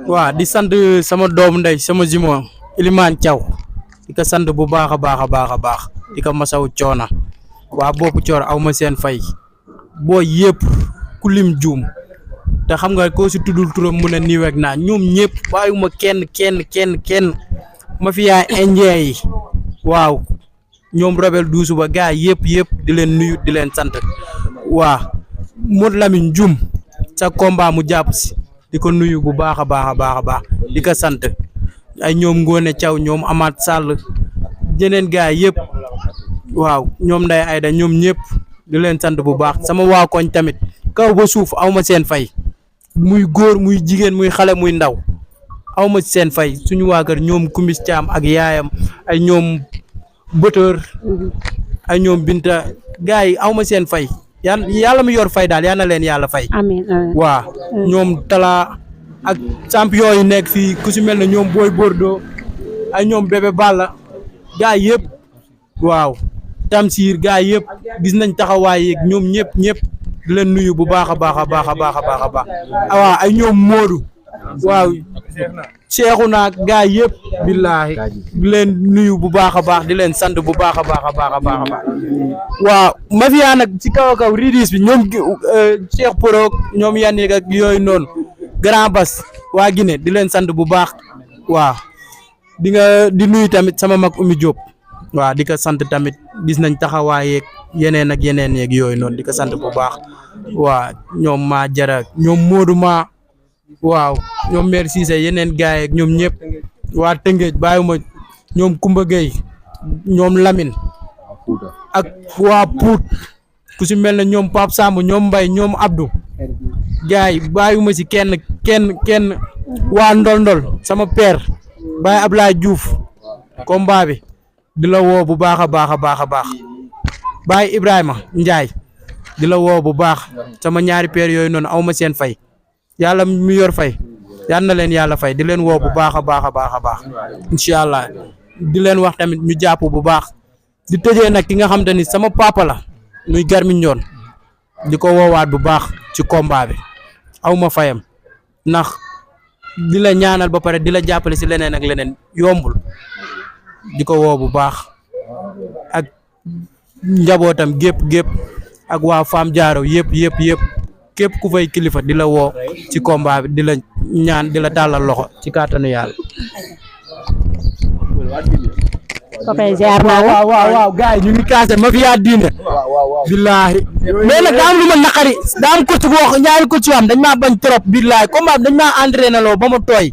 Wah, di sant sama doom ndey sama jimo Iliman Thiaw di ko sant bu baax a baax di ko masaw coona waa boppu coor aw ma seen fay boo yëpp ku lim juum te xam nga ko si tuddul turam mu ne nii wek naa ñoom ñëpp bàyyuma kenn ma fi yaa indien yi waaw ñoom Robel Doussou ba gaa yëpp di leen nuyu di leen sant waa Modou Lamine Dioum sa combat mu jàpp si di ko nuyu bu baax a baax di ko sant ay ñoom Ngone Thiaw ñoom Amath Sall jeneen gaa yëpp waaw ñoom Ndeye Aïda ñoom ñëpp di leen sant bu baax sama waa koñ tamit kaw ba suuf aw ma seen fay muy góor muy jigéen muy xale muy ndaw aw ma seen fay suñu waa kër ñoom Kumbis Thiam ak yaayam ay ñoom Bëtër ay ñoom Binta gaa yi aw ma seen fay yàlla mu yor fay daal yal na leen yàlla fay. amiin waa ñoom Tala ak champion yi nekk fii ku si mel ne ñoom Boy Bordeaux ay ñoom Bébé Balla gaa yëpp waaw Tamsir gaa yëpp gis nañ taxawaay yeeg ñoom ñëpp di leen nuyu bu baax a baax waaw ay ñoom Modou waaw Cheikhouna gaa yëpp billaahi di leen nuyu bu baax a baax di leen sant bu baax a baax waaw mafia nag ci kaw a kaw ridis bi ñoom Cheikh Poro ñoom Yannick ak yooyu noonu Grand Bass waa Guinée di leen sant bu baax waaw di nuyu tamit sama mag Oumy Diop waaw di ko sant tamit gis nañ taxawaay yeeg yeneen ak yeneen yeeg yooyu noonu di ko sant bu baax waaw ñoom maa jara ñoom Modou ma waaw ñoom Mère Cissé yeneen gaay ak ñoom ñëpp waa Tëngéej bàyyiwuma ñoom Kumba Gueye ñoom Lamine ak waa Pout ku si mel ne ñoom Pape Samb ñoom Mbaye ñoom Abdou gaay bàyyiwuma si kenn waa ndol sama père Baye Ablaye Diouf combat bi di la woo bu baax a baax Baye Ibrahima Ndiaye di la woo bu baax sama ñaari père yooyu noonu aw ma seen fay yàlla mu yor fay yal na leen yàlla fay di leen woo bu baax a baax incha allah di leen wax tamit ñu jàpp bu baax di tëjee nag ki nga xam te ni sama papa la muy Garmi Ndione di ko woowaat bu baax ci combat bi aw ma fayam ndax di la ñaanal ba pare di la jàppale si leneen ak leneen yombul di ko woo bu baax ak njabootam gépp ak waa Fam Diaro yëpp képp ku fay kilifa di la woo ci combat bi di la ñaan di la tàllal loxo ci kàttanu yàlla. Copain ziar naa waaw gars yi ñu ngi kaase ma fi yaa diine. billaahi mais nag daa am lu ma naqari daa am coach boo ñaari coach yoo xam dañ maa bañ trop billaahi combat bi dañ maa entraîné loo ba ma tooy.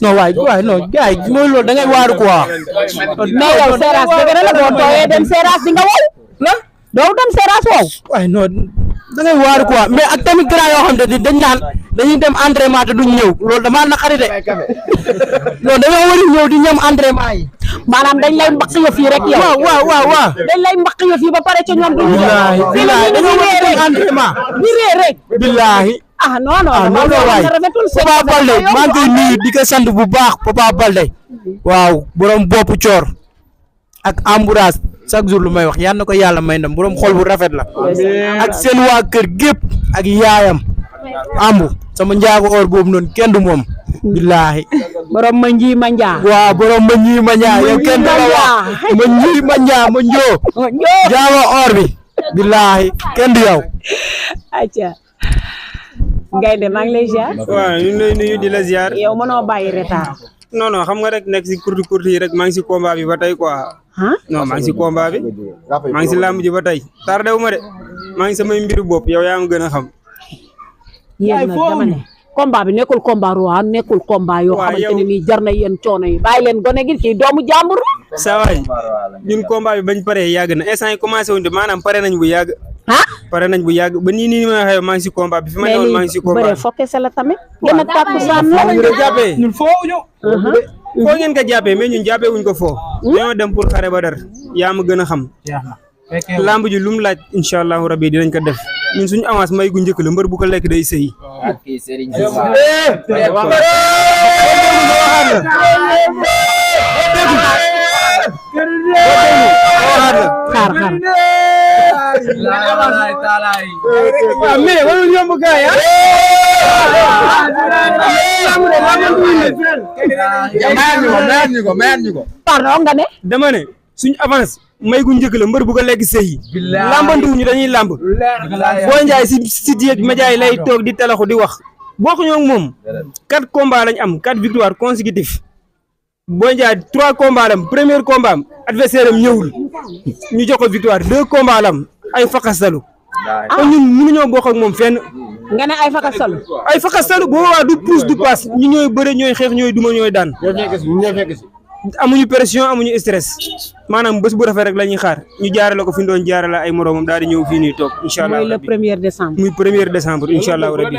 non waay non gars yi mooy loolu da ngay waaru quoi. mais yow Seras dëgg la boo tooyee dem Seras di nga wow lan doo dem Seras wow. waaye non da ngay waaru quoi mais ak tamit grand yoo xam ne dañ naan dañuy dem entraînement te duñ ñëw loolu damaa naqari de non dañoo war a ñëw di ñam entraînement yi. maanaam dañ lay mbaq yëf yi rek yow. waaw. dañ lay mbaq yëf yi ba pare ca ñoom duñ ñëw. billaahi dañoo war a dem entraînement. di ree rek. billaahi. non waay Papa Balde maa ngi koy nuyu di ko sant bu baax Papa Balde waaw borom boppu coor ak ambourage chaque jour lu may wax yal na ko yàlla may ndam borom xol bu rafet la ak seen waa kër gépp ak yaayam ambu sama njaago or boobu noonu kenn du moom billaahi borom ma nji ma njaa waaw borom ma nji ma njaa yow kenn du la wax ma nji ma njaa ma njoo jaago or bi billaahi kenn du yow acca Gaynde maa ngi lay ziar. waaw ñu ngi lay nuyu di la ziar. yow mënoo bàyyi retard. non xam nga rek nekk si courte yi rek maa ngi si combat bi ba tey quoi. non maa ngi si combat bi maa ngi si làmb ji ba tey tardé wu ma de maa ngi samay mbiru bopp yow yaa ma gën a xam. yéen nag dama ne combat bi nekkul combat roi nekkul combat yoo xamante ne nii jar na yéen coono yi bàyyi leen gone gi kii doomu jàmbur. saa waay ñun combat bi bañ paree yàgg na instant yi commencé wuñ de maanaam pare nañ bu yàgg. pare nañ bu yàgg ba nii ma xew maa ngi si combat bi fi ma newoon maa ngi si combat bi. mais fokke sa la tamit. gën a tàkku saan la ñu jàppee ñun foo ngeen ko jàppee mais ñun jàppee wuñ ko foo. dañoo dem pour xare ba dar yaa ma gën a xam. lamb ji lu mu laaj incha allahu rabi dinañ ko def ñun suñu avance may gu njëkk la mbër bu ko lekk day sëyi. xaar waaw mais warul yomb gars yi pardon nga ne dama ne suñu avance may gu njëkk la mbër bu ko lekk sëy yi lambanduwuñu dañuy lamb boo njaay si diet média yi lay toog di talaxu di wax bokkuñoo ak moom 4 combats lañ am 4 victoires consécutifs boo njaay 3 combats lam premier combat am adversaire am ñëwul ñu jox ko victoire 2 combats lam ay fakastalu kon ñun mënuñoo bokk ak moom fenn nga ne ay fakastalu boo waa du pousse du passe ñu ñooy bëre ñooy xeex ñooy duma ñooy daan amuñu pression amuñu stress maanaam bés bu rafet rek la ñuy xaar ñu jaarale ko fi ñu doon jaarale ay moromam daal di ñëw fii nii toog incha allah mooy le 1er décembre muy 1er décembre incha allah rabbi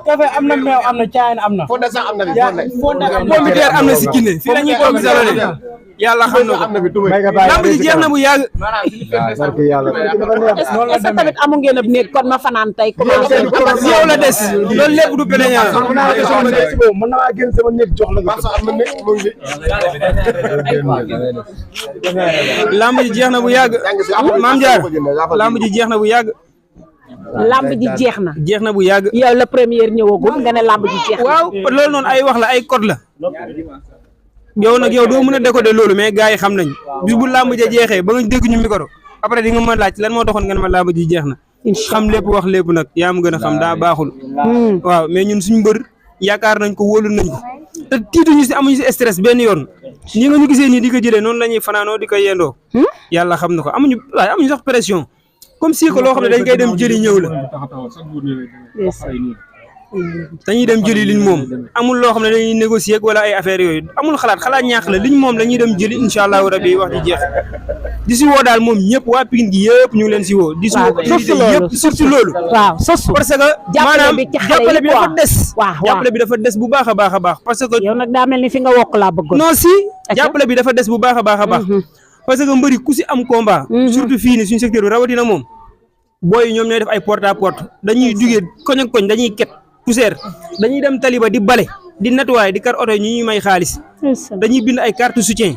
café am na meew am na caay am na communautaire am na si Guinée fii la ñuy toog salone yàlla xam na ko lamb ji jeex na bu yàgg est-ce que tamit amu ngeen ab néeg kon ma fanaan tey commencé yow la des loolu lépp du peleñaa mën na maa génn sama néeg jox la lamb ji jeex na bu yàgg maam Jaar lamb ji jeex na bu yàgg lamb ji jeex na bu yàgg yow la première ñëwagul nga ne lamb ji jeex na waaw loolu noonu ay wax la ay code la yow nag yow doo mën a décoder loolu mais gars yi xam nañ bis bu làmb ja jeexee ba nga dégg ñu micro après di nga ma laaj lan moo taxoon nga ne ma làmb ji jeex na xam lépp wax lépp nag yaa ma gën a xam daa baaxul waaw mais ñun suñu mbër yaakaar nañ ko wóolu nañ ko te tiituñu si amuñu si stress benn yoon ñi nga ñu gisee nii di ko jëlee noonu la ñuy fanaanoo di ko yendoo yàlla xam na ko amuñu sax pression comme si que loo xam ne dañ koy dem jëli ñëw la dañuy dem jëli liñ moom amul loo xam ne dañuy négocier wala ay affaires yooyu amul xalaat ñaax la liñ moom la ñuy dem jëli incha allahu rabi wax di jeex di si woo daal moom ñëpp waa Pikine gi yëpp ñu ngi leen si woo di si woo yëpp surtout loolu waaw parce que maanaam jàppale bi dafa des jàppale bi dafa des bu baax a baax a baax parce que yow nag daa mel ni fi nga wokk laa bëggoon non si jàppale bi dafa des bu baax a baax a baax parce que mbëri ku si am combat surtout fii ni suñu secteur bi rawatina moom booy ñoom ñooy def ay porte à porte dañuy jugee koñ ak koñ dañuy ket poussière dañuy dem taliba di bale di nettoyer di kar oto yi ñu ñuy may xaalis dañuy bind ay carte soutien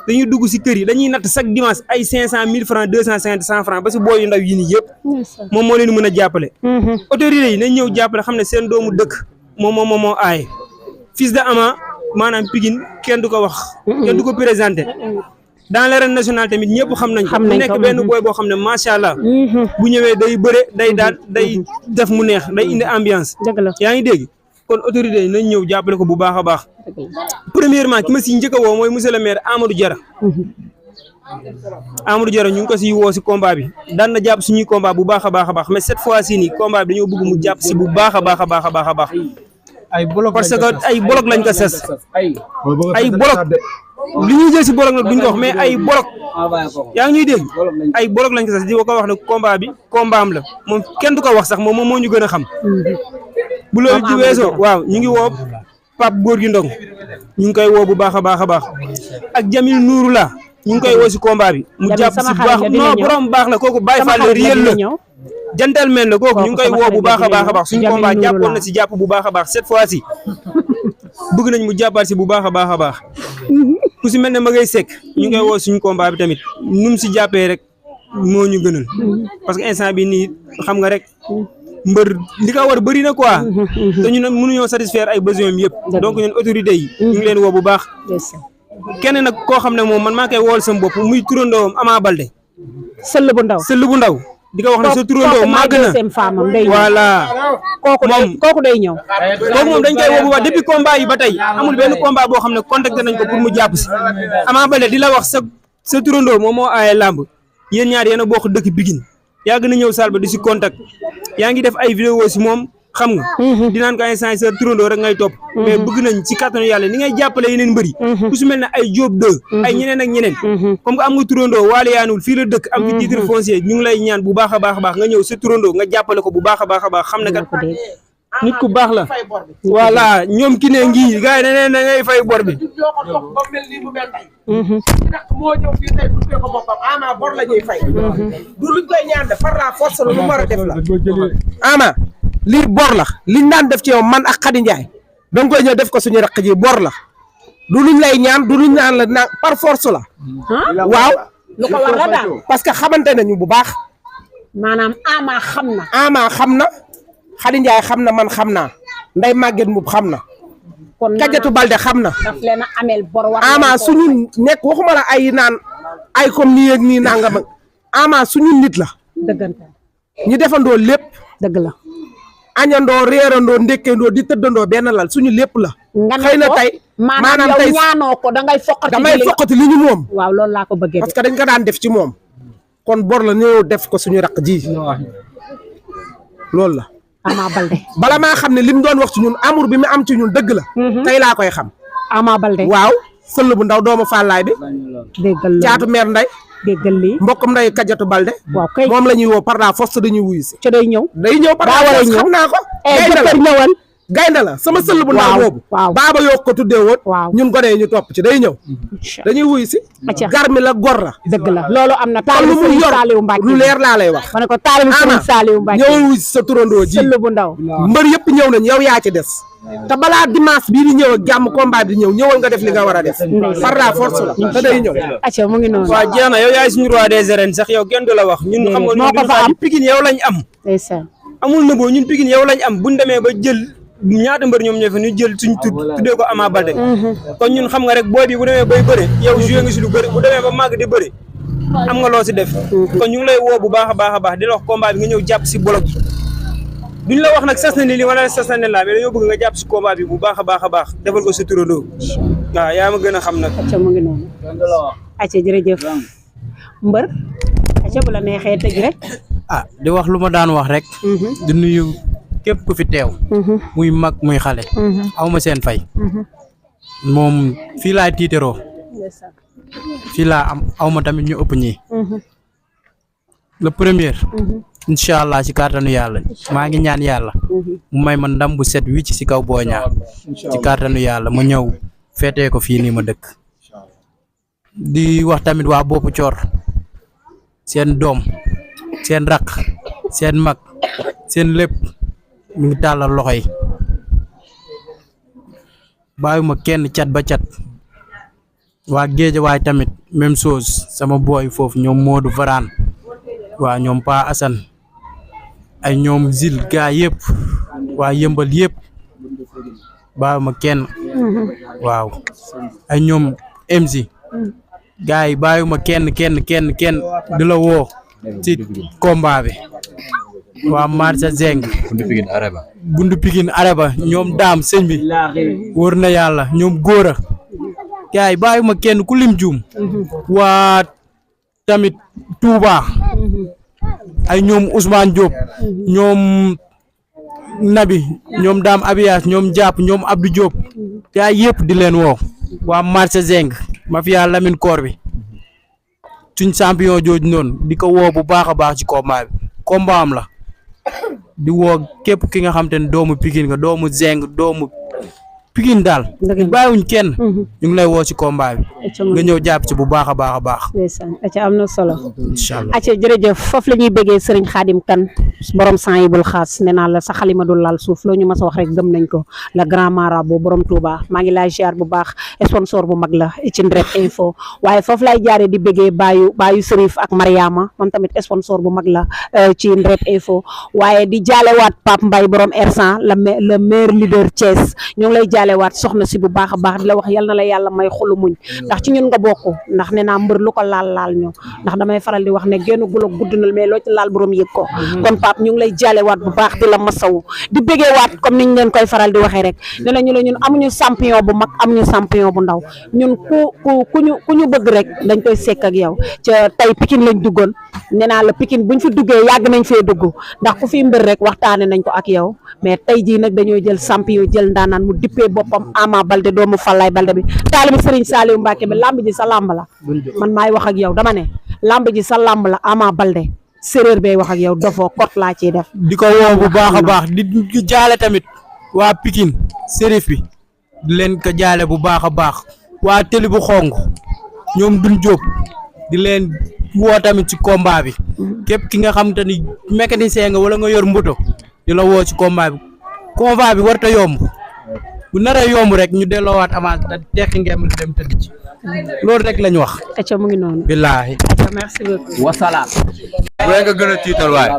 dañuy dugg si kër yi dañuy natt chaque dimanche ay 500 1000 francs 250 100 francs ba si booy yu ndaw yi nii yëpp moom moo leen mën a jàppale autorités yi nañ ñëw jàppale xam ne seen doomu dëkk moo aaye fils de Ama maanaam Pikine kenn du ko wax kenn du ko présenté dans l'arène nationale tamit ñëpp xam nañ ko mu nekk benn booy boo xam ne macha allah bu ñëwee day bëre day daal day def mu neex day indi ambiance yaa ngi dégg kon autorité yi nañ ñëw jàppale ko bu baax a baax premièrement ki ma si njëkk a woo mooy monsieur le maire Amadou Diarra ñu ngi ko si woo si combat bi daan na jàpp suñuy combat bu baax a baax mais cette fois ci nii combat bi dañoo bëgg mu jàpp si bu baax a baax parce que ay bolok lañ ko ses ay bolok li ñuy jël si bolok nag duñ ko wax mais ay bolok yaa ngi ñuy dégg ay bolok lañ ko ses di ko wax ne combat bi combat am la moom kenn du ko wax sax moom moo ñu gën a xam bu loolu ci weesoo waaw ñu ngi woo Pape Gorgui Ndong ñu ngi koy woo bu baax a baax ak Jamil Nourou la ñu ngi koy woo si combat bi mu jàpp si bu baax non borom baax la kooku Baye Fall la réel la gentleman la kooku ñu ngi koy woo bu baax a baax suñu combat jàppoon na si jàpp bu baax a baax cette fois ci bëgg nañ mu jàppaat si bu baax a baax ku si mel ne ma ngay sekk ñu ngi koy woo suñu combat bi tamit nu mu si jàppee rek moo ñu gënal parce que instant bi nii xam nga rek mbër li ko war bëri na quoi te ñu ne mënuñoo satisfaire ay besoins yëpp donc ñun autorités yi ñu ngi leen woo bu baax kenn nag koo xam ne moom man maa koy wool sama bopp muy turandoom Ama Baldé sëll bu ndaw di ko wax ne sa turandoo màgg na voilà kooku day ñëw kooku moom dañ koy woo bu baax depuis combat yi ba tey amul benn combat boo xam ne contacté nañ ko pour mu jàpp si Ama Baldé di la wax sa turandoo moom moo aaye làmb yéen ñaar yéen a bokk dëkk Pikine yàgg na ñëw salle ba di si contact yaa ngi def ay vidéo si moom xam nga dinaan ko instant sa turandoo rek ngay topp mais bëgg nañ ci kattanu yàlla ni ngay jàppale yeneen mbëri ku su mel ne ay Diop 2 ay ñeneen ak ñeneen comme que am nga turandoo waale yaanul fii la dëkk am fi titre foncier ñu ngi lay ñaan bu baax a baax nga ñëw sa turandoo nga jàppale ko bu baax a baax xam ne kat nit ku baax la voilà ñoom ki ne ngi gars yi ne da ngay fay bor bi moo ñëw fii tey bu ko boppam Ama bor la ñuy fay du luñ koy ñaan de par la force lu war a def la Ama lii bor la liñ daan def ci yow man ak Khady Ndiaye danga koy ñëw def ko suñu raq ji bor la du luñ lay ñaan du luñ naan la par force la waaw lu ko war la daal. parce que xamante nañu bu baax. maanaam Ama xam na. Ama xam na Khady Ndiaye xam na man xam naa Ndeye Maguette Mboup xam na. kon Kadiatou Balde xam na. daf leen a ameel bor war Ama suñu nekk waxuma la ay naan ay comme nii ak nii nangam ak Ama suñu nit la. dëggante. ñu defandoo lépp. dëgg la. añandoo réerandoo ndékkandoo di tëddandoo benn lal suñu lépp la. xëy na tey maanaam yow ñaanoo ko dangay foqati. damay foqati li ñu moom. waaw loolu laa ko bëggee. parce que dañ ko daan def ci moom. kon bor la ñëw def ko suñu raq ji. loolu la. Ama Balde. bala maa xam ne li mu doon wax ci ñun amour bi mu am ci ñun dëgg la. tey laa koy xam. Ama Balde. waaw sëll bu ndaw doomu Fallaay bi. déggal la caatu meer nday. déggal lii. mbokkam nday Kadiatou Balde. waaw kay moom la ñuy woo par la force dañuy wuyu si. ca day ñëw. day ñëw par la force xam naa ko. gaynde la ñëwal. gaynde la sama sëll bu ndaw boobu. waaw baaba yoo ko tuddee woon. waaw ñun gone yi ñu topp ci day ñëw. dañuy wuyu si. garmi la gor la. dëgg la loolu am na. lu taalibu mu Serigne yor Saliou Mbacke lu leer laa lay wax. ma ne ko taalibu Serigne Saliou Mbacke ñëwal wuyu si sa turandoo ji. sëll bu ndaw. mbër yëpp ñëw nañ yow yaa ci des. te balaa dimanche bii di ñëw ak jàmm combat bi di ñëw ñëwal nga def li nga war a def. par la force la te day ñëw. acca mu ngi noonu. waaw jeex na yow yaay suñu roi des arènes sax yow kenn du la wax. ñun xam nga moo ko fa am Pikine yow lañ am. ndeysaan. amul na boo ñun Pikine yow lañ am buñ demee ba jël ñaata mbër ñoom ñoo fi ñu jël suñ tuddee ko Ama Balde. kon ñun xam nga rek booy bi bu demee bay bëre yow joué nga si lu bëri bu demee ba màgg di bëri am nga loo si def. kon ñu ngi lay woo bu baax a baax a baax di la wax combat bi nga ñëw jàpp si bolok bi duñ la wax nag sas na ni li wala sas na ne laa mais dañoo bëgg nga jàpp si combat bi bu baax a baax a baax defal ko sa turandoo waaw yaa ma gën a xam nag. acca mu ngi noonu. acca jërëjëf mbër. acca bu la neexee tëj rek. ah di wax lu ma daan wax rek. di nuyu képp ku fi teew. muy mag muy xale. aw ma seen fay. moom fii laay tiiteroo. fii laa am aw ma tamit ñu ëpp ñii. le premier. incha allah ci kàttanu yàlla maa ngi ñaan yàlla. mu may ma ndam bu set wicc ci kaw Boy Niang ci kàttanu yàlla ma ñëw feetee ko fii nii ma dëkk. di wax tamit waa boppu coor seen doom seen rakk seen mag seen lépp mu ngi tàllal loxo yi bàyyuma kenn cat ba cat. waa Géejawaay tamit même chose sama booy foofu ñoom Modou Varane waa ñoom Pa Assane ay ñoom Zil gaa yëpp waa yëmbal yëpp bàyyuma kenn. waaw ay ñoom MC gaa yi bàyyuma kenn di la woo ci combat bi. waa Marsa Zeng bundu Pikine Areba ñoom daam sëñ bi wóor na yàlla ñoom góora gaa yi bàyyuma kenn ku lim juum. waa tamit Touba ay ñoom Ousmane Diop ñoom Nabi ñoom daam Abiyaas ñoom jàpp ñoom Abdou Diop gaa yëpp di leen woo. waa Marsa Zeng mafia Lamine Koor bi suñ champion jooju noonu di ko woo bu baax a baax ci combat bi combat am la di woo képp ki nga xam te ne doomu Pikine nga doomu Zeng doomu Pikine daal bàyyiwuñ kenn ñu ngi lay woo ci combat bi nga ñëw jàpp ci bu baax a baax a baax. acca am na solo. incha allah acca jërëjëf foofu la ñuy bëggee Serigne Khadim Kane borom sang yi bul xaas nee naa la sa xalima du laal suuf loo ñu mas a wax rek gëm nañ ko la grand marabout borom Touba maa ngi lay ziar bu baax sponsor bu mag la ci Ndrep Info waaye foofu lay jaaree di bëggee Bayu Serif ak Mariama moom tamit sponsor bu mag la ci Ndrep Info waaye di jaalewaat Pape Mbaye borom R100 le meilleur leader Thiès ñoo ngi lay jaalewaat soxna si bu baax a baax di la wax yal na la yàlla may xolu muñ ndax ci ñun nga bokk ndax nee naa mbër lu ko laal ñu ndax damay faral di wax ne génn gulo guddunal mais loo ci laal borom yëg ko kon Pape ñu ngi lay jaalewaat bu baax di la masawu di bëggee waat comme niñ leen koy faral di waxee rek ne la ñun amuñu champion bu mag amuñu champion bu ndaw ñun ku ñu bëgg rek dañ koy sekk ak yow ca tey Pikine lañ duggoon nee naa la Pikine buñ fi duggee yàgg nañ fee dugg ndax ku fi mbër rek waxtaane nañ ko ak yow mais tey jii nag dañoo jël champion jël ndaanaan mu dippee boppam Ama Balde doomu Fallaye Balde bi taalibi Serigne Saliou Mbacke bi lamb ji sa lamb la man maay wax ak yow dama ne lamb ji sa lamb la Ama Balde séréer bay wax ak yow dofoo kot laa ciy def. di ko woo bu baax a baax di jaale tamit waa Pikine Serif bi di leen ko jaale bu baax a baax waa Télé bu xong ñoom duñ jóob di leen woo tamit ci combat bi képp ki nga xam te ni mécanicien nga wala nga yor mbuto di la woo ci combat bi combat bi warta yomb bu naree yomb rek ñu delloowaat avance da tekki ngeen dem tëdd ci loolu rek lañ wax. acca mu ngi noonu. billaahi. acca merci beaucoup. wasalaam. waaye nga gën a tiital waay.